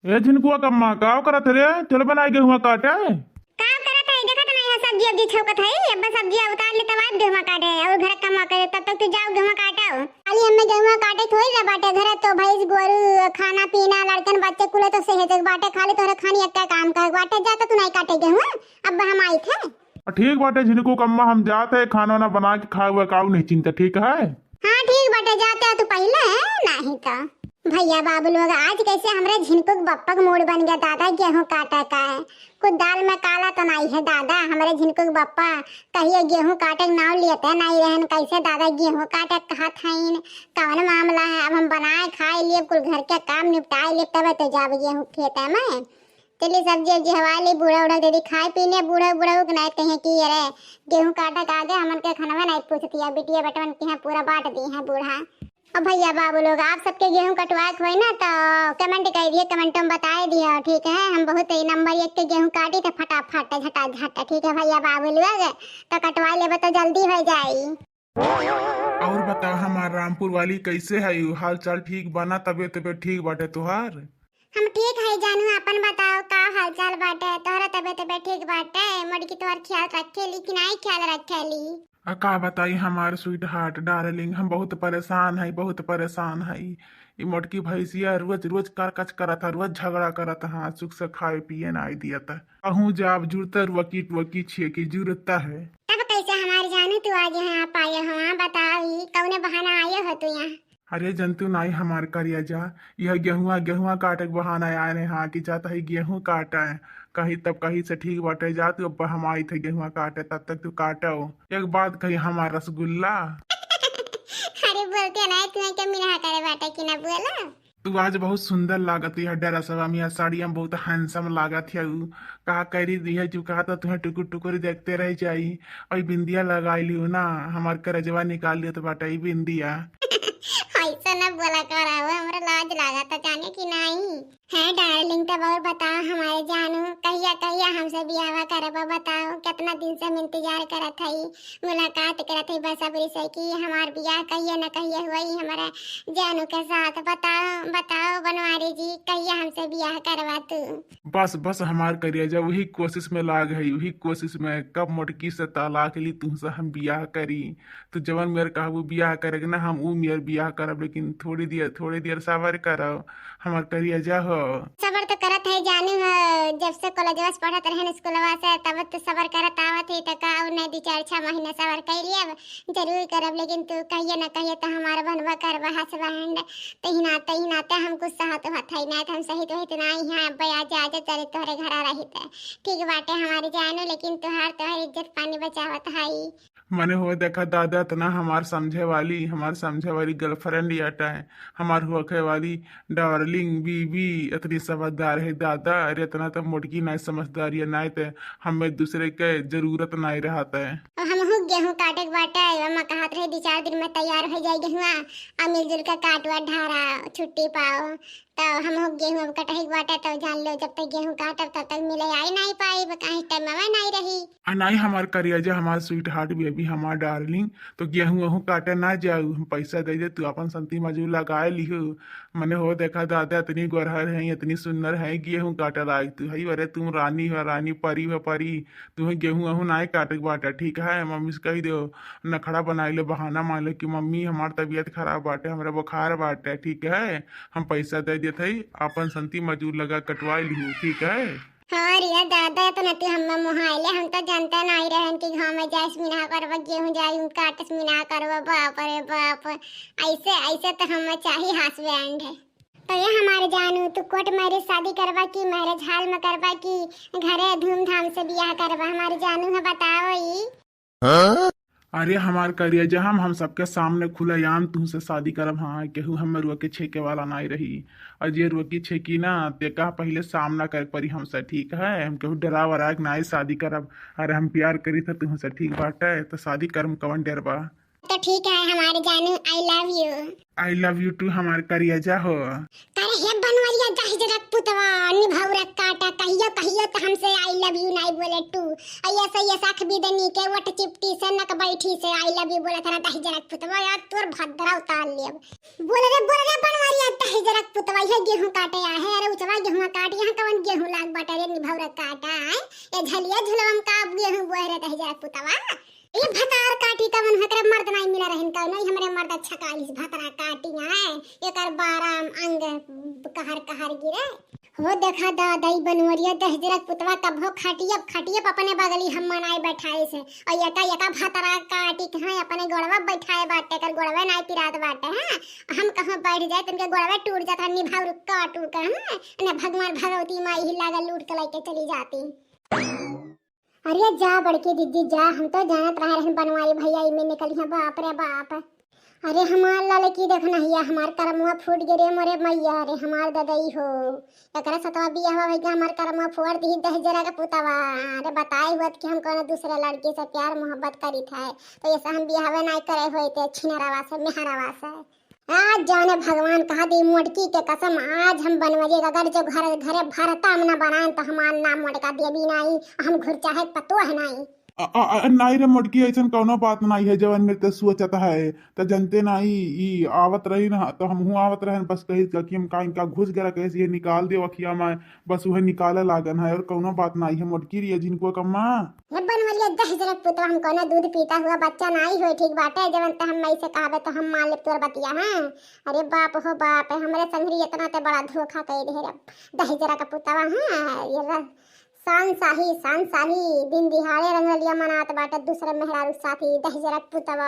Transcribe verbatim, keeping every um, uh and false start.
ए झिनकुआ कम्मा, का करत रे? चल बनाए गेहुआ काटे। का करत है? देखत नहीं है, सब्जी उब्जी छौकत है। अब सब्जी उतार ले, तब आइब गेहुआ काटे। और घर कम्मा करे, तब तक तू जाओ गेहुआ काटो। खाली हमें गेहुआ काटे थोड़ी रह बाटे, घर तो भैंस गोरू, खाना पीना, लड़कन बच्चे कुले तो सहेजे बाटे। खाली तोहरे खानी एक काम कर बाटे, जा तो तू नहीं काटे गेहुआ। अब हम आई थे। ठीक बाटे झिनकू कम्मा, हम जात है, खाना वाना बना के खाए हुए, काऊ नहीं चिंता, ठीक है? हाँ ठीक बाटे, जाते है तू पहले, नहीं तो। भैया बाबू लोग, आज कैसे हमरे झिनकू के बप्पा के मूड बन गया दादा, गेहूं काटे का है। कुछ दाल में काला तो नहीं है दादा, हमरे झिनकू के बप्पा कहिए गेहूं काटे के नाव लेते नहीं रहन, कैसे दादा गेहूं काटे कहत हईन, कौन मामला है? अब हम बनाए खाए लिए, कुल घर के काम निपटाए लिए, तबे तो जाब गेहूं खेते में। चली सब्जी उब्जी हवा ली, बूढ़ा उढ़ा दे दी खाए पीने, बूढ़ा बूढ़ा के नहीं कहे कि अरे गेहूं काटे के आगे हमन के खनवा नहीं पूछती है, बिटिया बेटवन के यहाँ पूरा बांट दी है बूढ़ा। और भैया बाबू लोग, आप सबके गेहूं कटवाए के होई ना तो कमेंट कर दिए, कमेंट में बताए दिए, ठीक है? हम बहुत ही नंबर एक के गेहूं काटी तो फटाफट झटा झट, ठीक है भैया बाबू लोग, तो कटवा लेबे तो जल्दी हो जाई। और बताओ हमार रामपुर वाली कैसे है, हाल चाल ठीक बा ना, तबियत तबियत ठीक बाटे तोहार? हम ठीक है जानू, अपन बताओ का हाल चाल बाटे? तोहरा तबियत तबियत ठीक बाटे? मोटकी तोहर ख्याल रखेली कि नहीं ख्याल रखेली? आ का बताई हमार स्वीट हार्ट डार्लिंग, हम बहुत परेशान है, बहुत परेशान है। ई मोटकी भैंसिया रोज रोज करकच करत है, रोज झगड़ा करत है, सुख से खाए पिए ना दियत है। कहूँ जाब जुरता रुआ की टुआ की छिए की जुरता है। तब कैसे हमार जानू तू आज यहाँ पाए हो? हाँ बताओ, ई कौने बहाना आए हो तू यहाँ? अरे जंतु नाई हमार करिया जा, यह गेहुआ, गेहुआ काटे के बहाना आए रहे हाँ कि जाता है गेहूँ काटे। कही तब कही से ठीक बाटे जा तू, अब हम आई थे गेहुआ काटे, तब तक तू काटो। एक बात कही हमार रसगुल्ला। अरे बोलते ना, तुम्हें क्या मिनहा करे बाटे कि ना बोला? तू आज बहुत सुंदर लागत है ड्रेसवा में, साड़िया में बहुत हैंडसम लागत है। उ का करी दिया जो कहा तो तुम्हें टुकुर टुकुर देखते रह जाई। और बिंदिया लगाई लियो ना, हमार करजवा निकाल लियो तो बाटे ई बिंदिया। ऐसा ना बोला करा, वो हमरा लाज लागत है जाने कि नहीं। है डार्लिंग, तब और बताओ हमारे जानू, कहिया कहिया हमसे बियाहवा करबा बताओ? कितना दिन से हम इंतजार करत हई, मुलाकात करत हई बेसब्री से कि हमार बियाह कहिया न कहिया हुई हमारे जानू के साथ। बताओ बताओ बनवारी जी, कहिया हमसे बियाह करबा तू? बस बस हमार करिया जा, वही कोशिश में लाग है, वही कोशिश में। कब मोटकी से तलाक ली, तुमसे हम बियाह करी। तू जवन मेर कहबू बियाह करे के ना, हम ऊ मेर बियाह करब, लेकिन थोड़ी देर, थोड़ी देर सबर करब, हमार करिया जा हो। सबर तो करत है जानू हो, जब से कॉलेजवा से पढ़त रहन स्कूलवा से, तब तो सबर करत आवत है, तो का और नहीं, दो चार छह महीना सबर कर लियब, जरूर करब, लेकिन तू कहिए ना कहिए तो हमार बनबा करबा हस्बैंड। तही ना, तही नाते हम कुछ सहत होत है, नहीं तो हम सहित होत ना यहाँ बया जा, जा चले तोहरे घरा रहित। ठीक बाटे हमारी जानू, लेकिन तोहार, तोहार इज्जत पानी बचावत हई। मने हो देखा दादा, इतना हमार समझे वाली, हमार समझे वाली गर्लफ्रेंड याटा है, हमार होखे वाली डार्लिंग बीबी इतनी समझदार है दादा। अरे इतना तो मोटकी नहीं समझदार है, नहीं तो हमें दूसरे के जरूरत नहीं रहता है। और हम हो गेहूं काटे के बाटे, अम्मा कहत रहे दो चार दिन में तैयार हो जाए गेहुआ, आ मिलजुल के काटवा ढारा छुट्टी पाओ। तो हम हो गेहूं अब कटही के बाटे, तो जान लो जब तक गेहूं काटब तब तक मिले आई नहीं पाई, काहे टाइम में नहीं रही। आ नहीं हमार करिया जा, हमार स्वीट हार्ट बेबी, हमार डार्लिंग, तो गेहूं वहूं काटे ना जाऊ, हम पैसा दे दे, तू अपन संती मजूर लगाए लिहो। मने हो देखा दादा, इतनी गोरहर है, इतनी सुंदर है, गेहूं काटे लायक तू है। अरे तुम रानी हो रानी, परी हो परी, तुम्हें गेहूं वहूं नहीं काटे के बाटे, ठीक है? मम्मी से कह दो, नखड़ा बनाई ले, बहाना मान ले कि मम्मी हमार तबीयत खराब बाटे, हमरा बुखार बाटे, ठीक है? हम पैसा दे देत हई, आपन संती मजूर लगा कटवाई लिहू, ठीक है? हाँ रे दादा, इतना तू हमें मोहाइले, हम तो जानते नहीं रहन कि गाँव में जाइस मिना करब, गेहूं जाई उन काटस मिना करब, बाप रे बाप, ऐसे, ऐसे तो हमें चाहिए हस्बैंड। तो ये हमारे जानू, तू कोर्ट मैरिज शादी करबा कि मैरिज हॉल में करबा कि घरे धूमधाम से बियाह करबा? हमारे जानू है बताओ ई। अरे हमार करिया जहम, हम सबके सामने खुलेआम तुहसे शादी करब। हाँ, केहू हमें रोके छेके वाला नाई रही। और जे रोकी छेकी ना, ते का पहिले सामना करे के परी हमसे, ठीक है? हम केहू डरा वरा के नाई शादी करब। अरे हम प्यार करी था तुहसे, ठीक बाटे? तो शादी करम कवन डर बा? तो ठीक है हमारे जानू, I love you। I love you too हमार करिया जा हो। करे हे बनवरिया दहिजरा के पुतवा, निभौरा के काटा, कहियो कहियो तो हमसे I love you नहीं बोले तू। और ये तो ये साख बिदनी के वट चिपटी से नक बैठी से I love you बोला था ना दहिजरक पुतवा, यार तोर भद्रा उतार लेब। बोल रे, बोल रे बनवरिया दहिजरक पुतवा, ये गेहूं काटे आहे, अरे उचवा गेहूं काट, यहाँ कवन गेहूं लाग बाटे रे निभौर काटा है, ये झलिया झुलवा में का गेहूं बोए रे दहिजरक पुतवा। ये भतार काटी कवन है, एकरे मर्द नाई मिला रहन का, नहीं हमरे मर्द अच्छा कालिस भतरा काटी है, एकर बारह अंग कहर कहर गिरे। हो देखा दादा, ई बनवरिया दहिजरक पुतवा तब हो खटियप खटियप अपने बगली हम मनाए बैठाए से, और यका यका भतरा काटी के हैं अपने गोड़वा बैठाए बाटे, कर गोड़वे नाई पिरात बाटे हैं। हम कहाँ बैठ जाए, तुमके गोड़वे टूट जाता है, निभाव काटू के हैं, ने भगवान भगवती माई ही लागल लूट के लेके चली जाती। अरे जा बड़की दीदी जा, हम तो जानत रहे रहन बनवारी भैया इमे निकली हैं, बाप रे बाप। अरे हमार ललकी देख नहिया, हमार करमुआ फूट गे रे मोरे मैया, अरे हमार ददई हो, एकरा सतवा बियाहवा भइगा, हमार करमुआ फोड़ दिही दहिजरा के पुतवा। अरे बताए हुअत कि हम कोनो दूसरे लड़की से प्यार मोहब्बत करित है, तो ऐसे हम बियाहवे नाई करे होइत छिनरावा से, मेहरावा से। आज जाने भगवान कहा दी मोटकी के कसम, आज हम बनवरिया के अगर जो घर, घरे भरता हम ना बनाएन तो हमार नाम मोटका देवी नाई, हम घुरचाहे पतोह नाई। अ, अ, अ, नाई रे मोटकी, ऐसन कौनो बात नाई है जवन मेरे ते सोचत है, त जनते नाई, ई आवत रही ना तो हमहू आवत रहन, बस कही कि हम का इनका घुस गरा कैसे ये निकाल दे अखिया में, बस उहे निकाले लागन है और कौनो बात नाई है मोटकी रे जिनको कम्मा। हे बनवरिया दहिजरक पुतवा, हम कोनो दूध पीता हुआ बच्चा नाई होई, ठीक बाटे, जवन ते हम मई से कहबे तो हम मान लेब तोर बतिया, हैं? अरे बाप हो बाप, हमरे संगरी इतना ते बड़ा धोखा कई दे रे दहिजरक पुतवा, हैं? ये र-, शान शाही, शान शाही, दिन दिहाड़े रंगलिया मनात बाटे दूसरे मेहरारू साथी, दहिजरक पुतवा।